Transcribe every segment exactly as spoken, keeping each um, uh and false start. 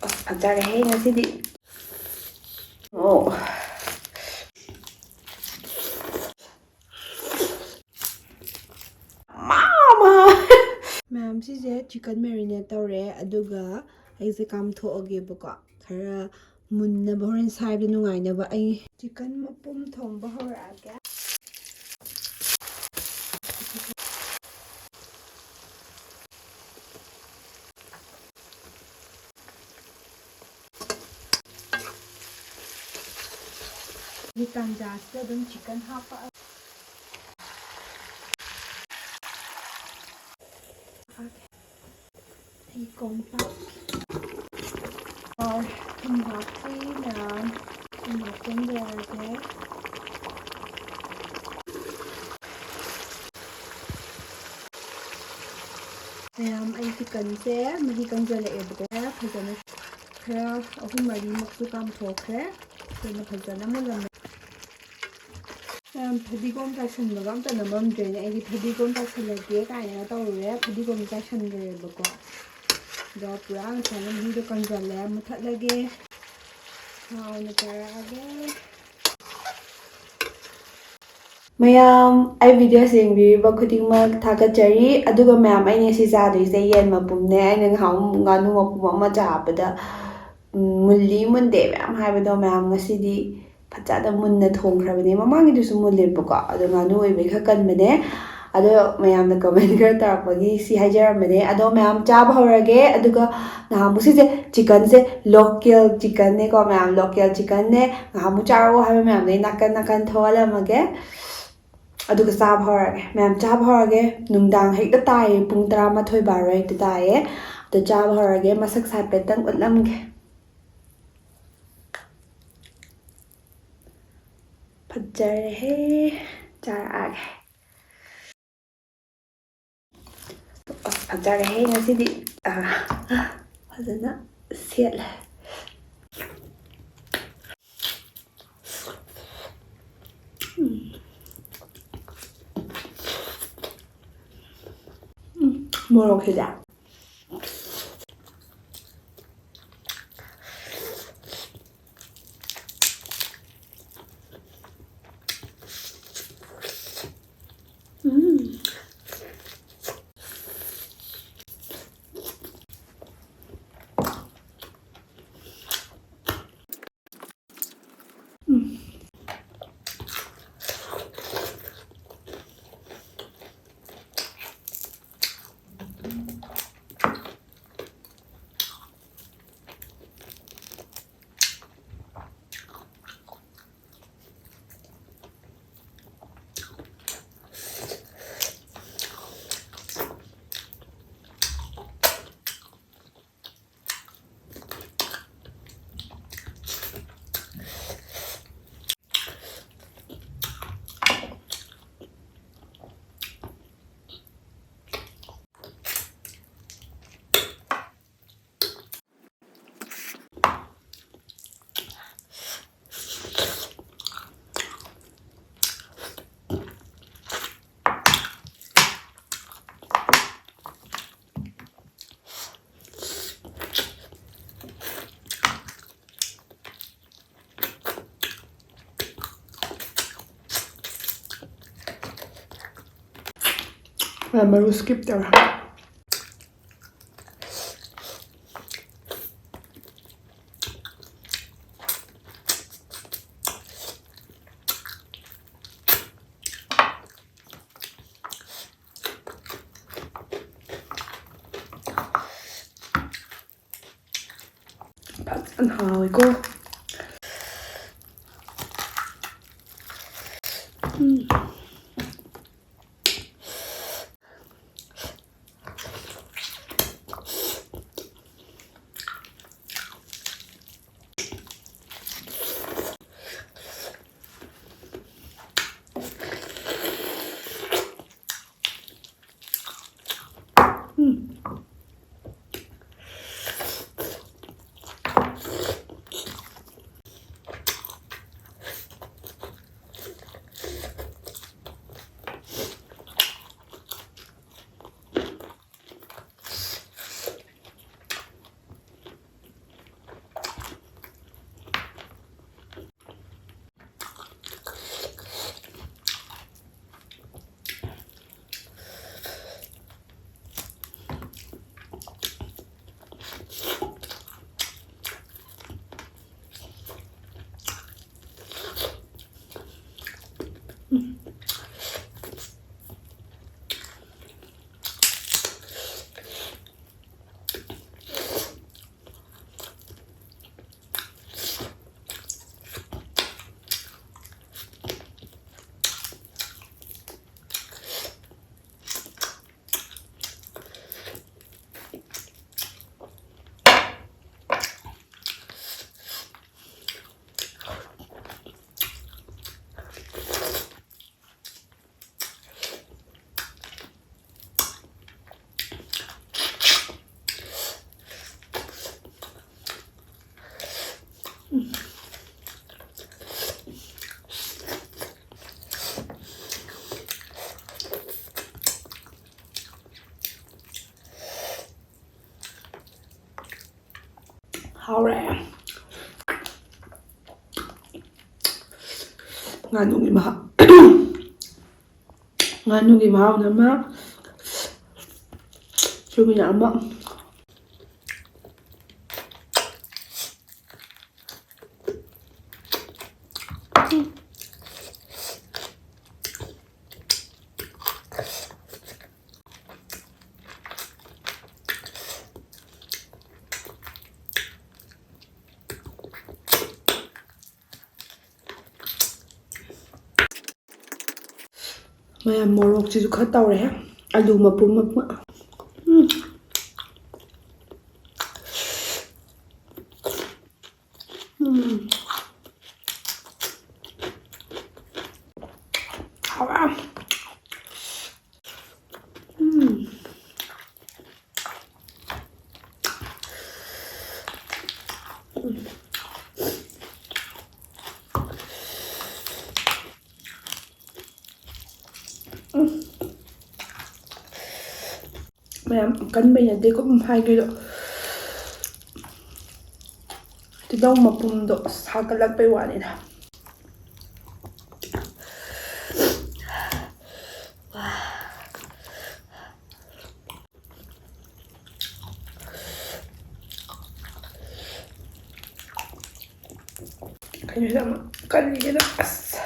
ꯑꯁ, ꯐꯖꯔꯦꯍꯦ ꯉꯁꯤꯗꯤ꯫ ꯑꯣ꯫ ꯃꯥꯃꯥ! ꯃꯌꯥꯝ, ꯁꯤꯁꯦ chicken marinate ꯇꯧꯔꯦ, ꯑꯗꯨꯒ ꯑꯩꯁꯦ ꯀꯥꯝꯊꯣꯛꯑꯒꯦꯕꯀꯣ꯫ ꯈꯔ ꯃꯨꯟꯅꯕ, ꯍꯣꯔꯦꯟ ꯁꯥꯏꯕꯗ ꯅꯨꯡꯉꯥꯏꯅꯕ꯫ ꯑꯩ chicken ꯃꯄꯨꯝ ꯊꯣꯡꯕ ꯍꯧꯔꯛꯑꯒꯦ꯫ ꯁꯤ ꯇꯥꯟꯖꯥꯁꯤꯗ ꯑꯗꯨꯝ chicken ꯍꯥꯞꯄꯛꯑꯒꯦ꯫ ꯑꯩ ꯀꯣꯝꯄꯥꯛ꯫ ꯑꯣ, ꯊꯨꯝ ꯍꯥꯞꯄꯤ ꯃꯌꯥꯝ꯫ ꯊꯨꯝ ꯍꯥꯞꯆꯤꯟꯖꯔꯒꯦ꯫ ꯃꯌꯥꯝ, ꯑꯩ chickenꯁꯦ ꯃꯍꯤ ꯀꯪꯁꯤꯜꯂꯛꯑꯦꯕꯀꯣ꯫ ꯐꯖꯅ ꯈꯔ ꯑꯍꯨꯝ ꯃꯔꯤꯃꯨꯛꯁꯨ ꯀꯥꯝꯊꯣꯛꯈ꯭ꯔꯦ꯫ ꯑꯗꯨꯅ ꯐꯖꯅ ꯃꯨꯜꯂꯝꯃꯦ꯫ ꯃꯌꯥꯝ, ꯐꯗꯤꯒꯣꯝ ꯆꯥꯏꯁꯟꯕꯒ ꯑꯝꯇ ꯅꯝꯃꯝꯗ꯭ꯔꯦꯅꯦ꯫ ꯑꯩꯗꯤ ꯐꯗꯤꯒꯣꯝ ꯆꯥꯏꯁꯜꯂꯒꯦ ꯀꯥꯏꯅꯒ ꯇꯧꯔꯨꯔꯦ꯫ ꯐꯗꯤꯒꯣꯝ ꯆꯥꯏꯁꯟꯈ꯭ꯔꯦꯕꯀꯣ꯫ ꯑꯗꯣ ꯄꯨꯔꯥ ꯉꯁꯥꯏꯅ ꯃꯍꯤꯗꯣ ꯀꯪꯁꯤꯜꯂꯦ꯫ ꯃꯨꯊꯠꯂꯒꯦ꯫ ꯍꯥꯎꯅ ꯆꯥꯔꯛꯑꯒꯦ꯫ ꯃꯌꯥꯝ, ꯑꯩ videoꯁꯦ ꯌꯦꯡꯕꯤꯔꯤꯕ ꯈꯨꯗꯤꯡꯃꯛ ꯊꯥꯒꯠꯆꯔꯤ꯫ ꯑꯗꯨꯒ ꯃꯌꯥꯝ, ꯑꯩꯅ ꯁꯤ ꯆꯥꯗꯣꯏꯁꯦ ꯌꯦꯟ ꯃꯄꯨꯝꯅꯦ꯫ ꯑꯩꯅ ꯉꯍꯥꯟꯃꯨꯛ ꯉꯥꯅꯨ ꯃꯄꯨꯝ ꯑꯃ ꯆꯥꯕꯗ, ꯎꯝ, ꯃꯨꯜꯂꯤ ꯃꯨꯟꯗꯦ ꯃꯌꯥꯝ ꯍꯥꯏꯕꯗꯣ, ꯃꯌꯥꯝ, ꯉꯁꯤꯗꯤ ꯐꯖꯅ ꯃꯨꯟꯅ ꯊꯣꯡꯈ꯭ꯔꯕꯅꯦ꯫ ꯃꯃꯥꯡꯒꯤꯗꯨꯁꯨ ꯃꯨꯜꯂꯦꯕꯀꯣ, ꯑꯗꯣ ꯉꯥꯅꯨ ꯑꯣꯏꯕꯩ ꯈꯔ ꯀꯟꯕꯅꯦ꯫ ꯑꯗꯣ ꯃꯌꯥꯝꯅ comment ꯈꯔ ꯇꯧꯔꯛꯄꯒꯤ ꯁꯤ ꯍꯥꯏꯖꯔꯝꯕꯅꯦ꯫ ꯑꯗꯣ ꯃꯌꯥꯝ, ꯆꯥꯕ ꯍꯧꯔꯒꯦ꯫ ꯑꯗꯨꯒ ꯅꯍꯥꯟꯃꯨꯛ ꯁꯤꯁꯦ chickenꯁꯦ local chickenꯅꯦꯀꯣ ꯃꯌꯥꯝ, local chickenꯅꯦ꯫ ꯉꯍꯥꯟꯃꯨꯛ ꯆꯥꯔꯛꯑꯣ ꯍꯥꯏꯕ ꯃꯌꯥꯝꯗꯣ ꯑꯩ ꯅꯥꯀꯟ ꯅꯥꯀꯟ ꯊꯣꯛꯍꯜꯂꯝꯃꯒꯦ꯫ ꯑꯗꯨꯒ ꯆꯥꯕ ꯍꯧꯔꯒꯦ꯫ ꯃꯌꯥꯝ, ꯆꯥꯕ ꯍꯧꯔꯒꯦ꯫ ꯅꯨꯡꯗꯥꯡ ꯍꯦꯛꯇ ꯇꯥꯏꯌꯦ, ꯄꯨꯡ ꯇꯔꯥꯃꯥꯊꯣꯏ ꯕꯥꯔꯣ ꯍꯦꯛꯇ ꯇꯥꯏꯌꯦ꯫ ꯑꯗꯣ ꯆꯥꯕ ꯍꯧꯔꯒꯦ꯫ ꯃꯁꯛꯁꯦ ꯍꯥꯏꯐꯦꯠꯇꯪ ꯎꯠꯂꯝꯒꯦ꯫ ꯐꯖꯔꯦꯍꯦ꯫ ꯆꯥꯔꯛꯑꯒꯦ꯫ ꯑꯁ, ꯐꯖꯔꯦꯍꯦ ꯉꯁꯤꯗꯤ꯫ ꯑꯥ, ꯐꯖꯅ ꯁꯦꯠꯂꯦ꯫ ꯎꯝ꯫ ꯎꯝ, ꯃꯣꯔꯣꯛꯁꯤꯗꯤ꯫ ꯃꯔꯨ skip ꯇꯧꯔꯦ꯫ ꯐꯖꯅ ꯍꯥꯎꯋꯤꯀꯣ꯫ ꯎꯝ꯫ ꯎꯝ꯫ ꯍꯥꯎꯔꯦ꯫ ꯉꯥꯅꯨꯒꯤ ꯃꯍꯥꯎ꯫ ꯉꯥꯅꯨꯒꯤ ꯃꯍꯥꯎꯅ ꯑꯃ, ꯆꯨꯝꯃꯤꯅ ꯑꯃ꯫ ꯃꯌꯥꯝ, ꯃꯣꯔꯣꯛꯁꯤꯁꯨ ꯈꯔ ꯇꯧꯔꯦ꯫ ꯑꯂꯨ ꯃꯄꯨꯝ ꯃꯄꯨꯝ꯫ ꯎꯝ꯫ ꯎꯝ꯫ ꯍꯥꯎꯔꯦ꯫ ꯎꯝ꯫ ꯃꯌꯥꯝ ꯀꯟꯕꯩ ꯅꯠꯇꯦꯀꯣ ꯍꯥꯏꯗꯣꯏꯗꯣ꯫ ꯇꯤꯜꯍꯧ ꯃꯄꯨꯝꯗꯣ ꯁꯥꯒꯠꯂꯛꯄꯩ ꯋꯥꯅꯤꯗ꯫ ꯀꯩꯅꯣꯗ ꯑꯃ ꯀꯜꯂꯤꯁꯤꯗ ꯑꯁ꯫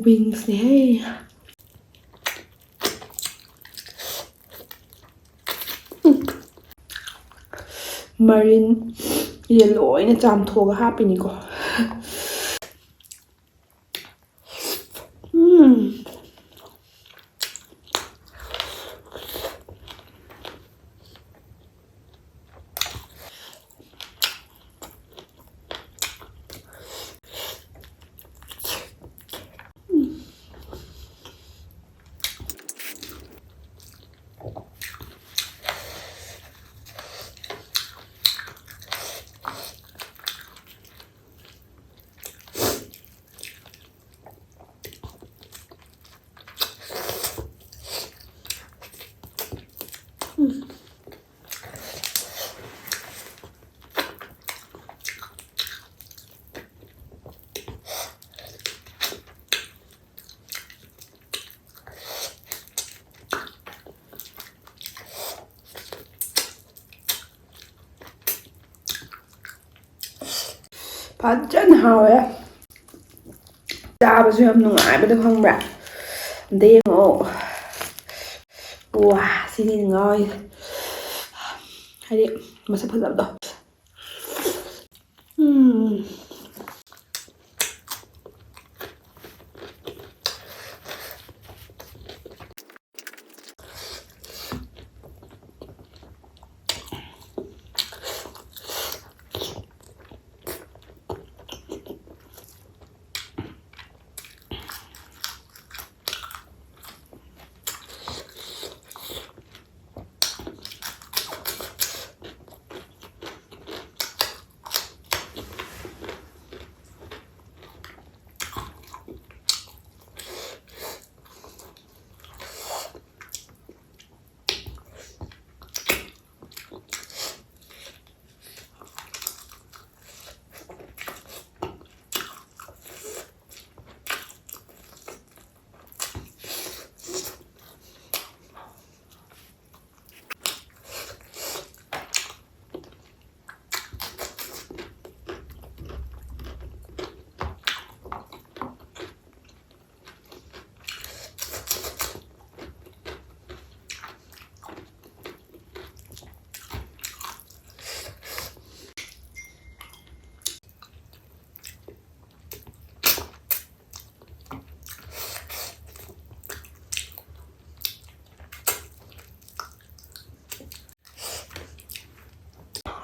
Wingsꯅꯦꯍꯦ꯫ ꯎꯝ꯫ ꯃꯔꯤꯟ ꯌꯦꯟ ꯂꯣꯏꯅ ꯆꯥꯝꯊꯣꯛꯑꯒ ꯍꯥꯞꯄꯤꯅꯤꯀꯣ꯫ ꯎꯝ꯫ ꯐꯖꯅ ꯍꯥꯎꯋꯦ꯫ ꯆꯥꯕꯁꯨ ꯌꯥꯝ ꯅꯨꯡꯉꯥꯏꯕꯗꯣ ꯈꯪꯕ꯭ꯔꯥ? ꯑꯝꯇ ꯌꯦꯡꯉꯛꯑꯣ꯫ ꯋꯥ, ꯁꯤꯅꯤ ꯉꯥꯎꯔꯤꯁꯦ꯫ ꯍꯥꯏꯗꯤ ꯃꯁꯛ ꯐꯖꯕꯗꯣ꯫ ꯎꯝ꯫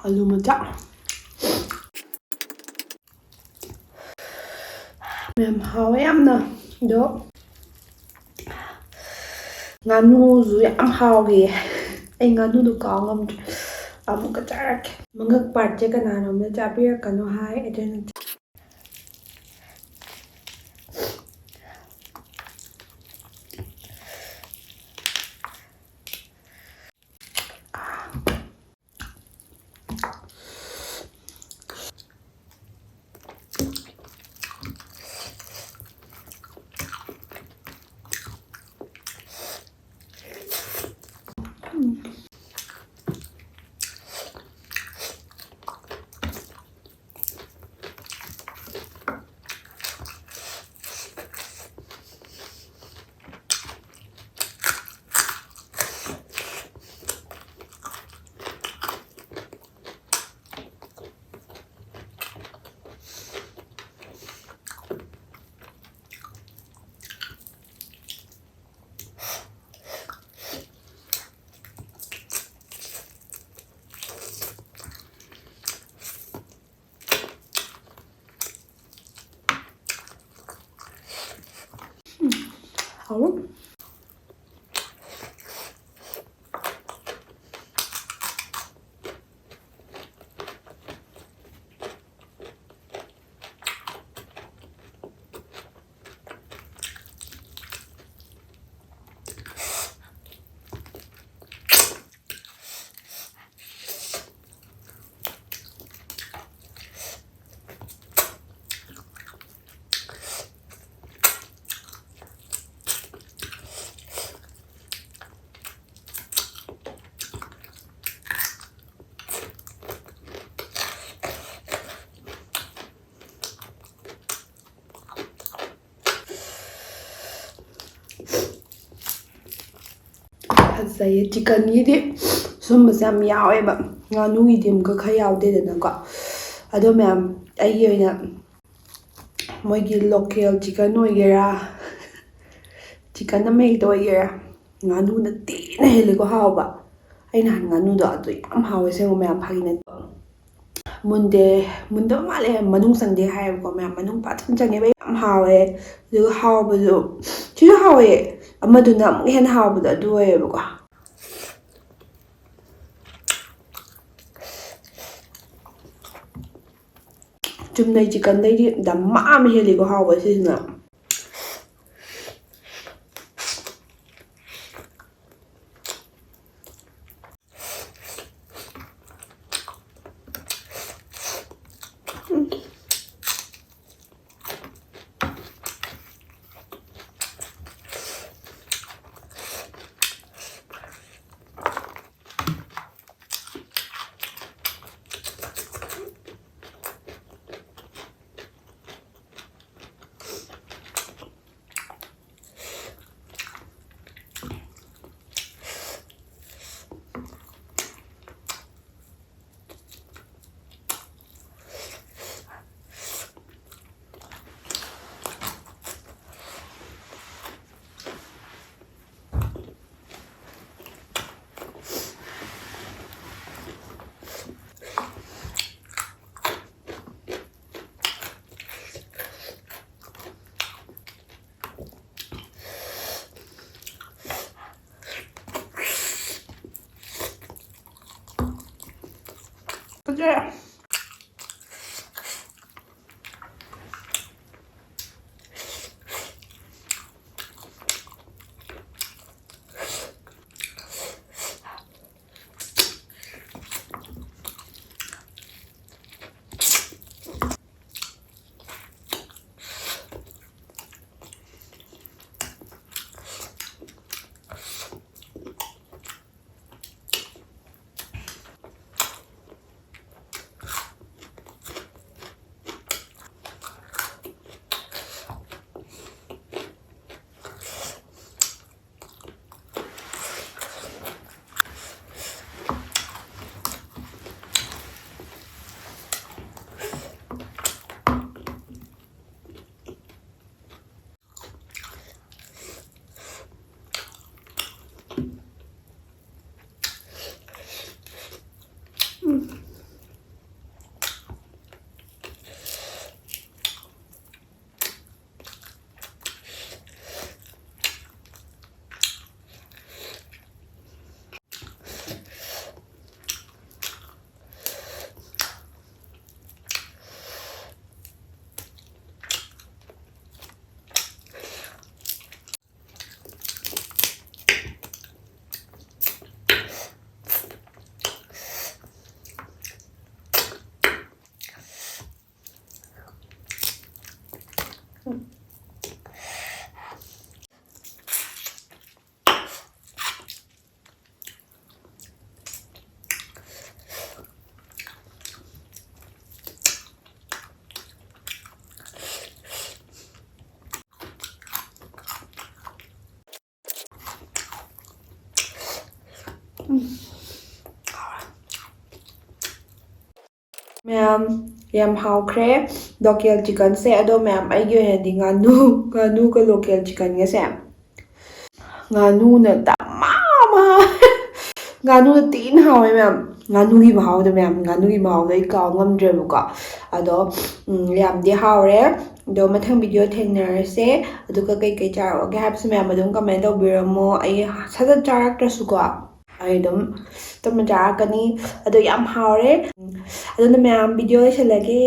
ꯑꯂꯨ ꯃꯆꯥ꯫ ꯃꯌꯥꯝ ꯍꯥꯎꯋꯦ ꯌꯥꯝꯅ꯫ ꯑꯗꯣ ꯉꯥꯅꯨꯁꯨ ꯌꯥꯝ ꯍꯥꯎꯈꯤꯌꯦ꯫ ꯑꯩ ꯉꯥꯅꯨꯗꯣ ꯀꯥꯎ ꯉꯝꯗ꯭ꯔꯦ꯫ ꯑꯃꯨꯛꯀ ꯆꯥꯔꯛꯀꯦ꯫ ꯃꯉꯛ ꯄꯥꯔꯠꯁꯦ ꯀꯅꯥꯅꯣꯝꯅ ꯆꯥꯕꯤꯔꯛꯀꯅꯣ ꯍꯥꯏ, ꯑꯗꯨꯅ ꯍꯥꯎꯕ꯭ꯔꯣ? ꯐꯖꯩꯌꯦ꯫ ꯆꯤꯛꯀꯟꯒꯤꯗꯤ ꯁꯨꯝꯕꯁꯦ ꯌꯥꯝ ꯌꯥꯎꯋꯦꯕ, ꯉꯥꯅꯨꯒꯤꯗꯤ ꯑꯃꯨꯛꯀ ꯈꯔ ꯌꯥꯎꯗꯦꯗꯅꯀꯣ꯫ ꯑꯗꯣ ꯃꯌꯥꯝ, ꯑꯩꯒꯤ ꯑꯣꯏꯅ ꯃꯣꯏꯒꯤ ꯂꯣꯀꯦꯜ ꯆꯤꯛꯀꯟ ꯑꯣꯏꯒꯦꯔꯥ, ꯆꯤꯛꯀꯟ ꯑꯃ ꯍꯦꯛꯇ ꯑꯣꯏꯒꯦꯔꯥ, ꯉꯥꯅꯨꯅ ꯊꯤꯅ ꯍꯦꯜꯂꯤꯀꯣ ꯍꯥꯎꯕ꯫ ꯑꯩ ꯅꯍꯥꯟ ꯉꯥꯅꯨꯗꯣ ꯑꯗꯨ ꯌꯥꯝ ꯍꯥꯎꯋꯦ, ꯑꯁꯦꯡꯕ ꯃꯌꯥꯝ, ꯐꯥꯒꯤ ꯅꯠꯇꯦ꯫ ꯃꯨꯟꯗꯦ, ꯃꯨꯟꯗꯕ ꯃꯥꯜꯂꯦ, ꯃꯅꯨꯡ ꯆꯪꯗꯦ ꯍꯥꯏꯌꯦꯕꯀꯣ ꯃꯌꯥꯝ, ꯃꯅꯨꯡ ꯐꯖꯅ ꯆꯪꯉꯦꯕ, ꯌꯥꯝ ꯍꯥꯎꯋꯦ꯫ ꯑꯗꯨꯒ ꯍꯥꯎꯕꯁꯨ, ꯁꯤꯁꯨ ꯍꯥꯎꯋꯦ, ꯑꯃꯗꯨꯅ ꯑꯃꯨꯛ ꯍꯦꯟꯅ ꯍꯥꯎꯕꯗꯣ ꯑꯗꯨ ꯑꯣꯏꯌꯦꯕꯀꯣ꯫ ꯆꯨꯝꯅꯩ ꯆꯤꯛꯀꯟꯗꯩꯗꯤ ꯗꯃꯥ ꯑꯃ ꯍꯦꯜꯂꯤꯀꯣ ꯍꯥꯎꯕ ꯁꯤꯁꯤꯅ꯫ ꯃꯌꯥꯝ, ꯌꯥꯝ ꯍꯥꯎꯈ꯭ꯔꯦ local chickenꯁꯦ꯫ ꯑꯗꯣ ꯃꯌꯥꯝ, ꯑꯩꯒꯤ ꯑꯣꯏꯅꯗꯤ ꯉꯥꯅꯨ, ꯉꯥꯅꯨꯒ local chickenꯒꯁꯦ, ꯉꯥꯅꯨꯅ ꯗꯃꯥ ꯑꯃ꯫ ꯉꯥꯅꯨꯅ ꯊꯤꯅ ꯍꯥꯎꯋꯦ ꯃꯌꯥꯝ꯫ ꯉꯥꯅꯨꯒꯤ ꯃꯍꯥꯎꯗꯣ ꯃꯌꯥꯝ, ꯉꯥꯅꯨꯒꯤ ꯃꯍꯥꯎꯗꯣ ꯑꯩ ꯀꯥꯎ ꯉꯝꯗ꯭ꯔꯦꯕꯀꯣ꯫ ꯑꯗꯣ, ꯎꯝ, ꯌꯥꯝꯗꯤ ꯍꯥꯎꯔꯦ꯫ ꯑꯗꯣ ꯃꯊꯪ video ꯊꯦꯡꯅꯔꯁꯦ꯫ ꯑꯗꯨꯒ ꯀꯩꯀꯩ ꯆꯥꯔꯛꯑꯣꯒꯦ ꯍꯥꯏꯕꯁꯨ ꯃꯌꯥꯝ ꯑꯗꯨꯝ comment ꯇꯧꯕꯤꯔꯝꯃꯣ꯫ ꯑꯩ ꯁꯠ ꯁꯠ ꯆꯥꯔꯛꯇ꯭ꯔꯁꯨꯀꯣ꯫ ꯑꯩ ꯑꯗꯨꯝ ꯇꯨꯝꯕ ꯆꯥꯔꯛꯀꯅꯤ꯫ ꯑꯗꯣ ꯌꯥꯝ ꯍꯥꯎꯔꯦ꯫ ꯑꯗꯨꯅ ꯃꯌꯥꯝ, video ꯂꯣꯏꯁꯤꯜꯂꯒꯦ꯫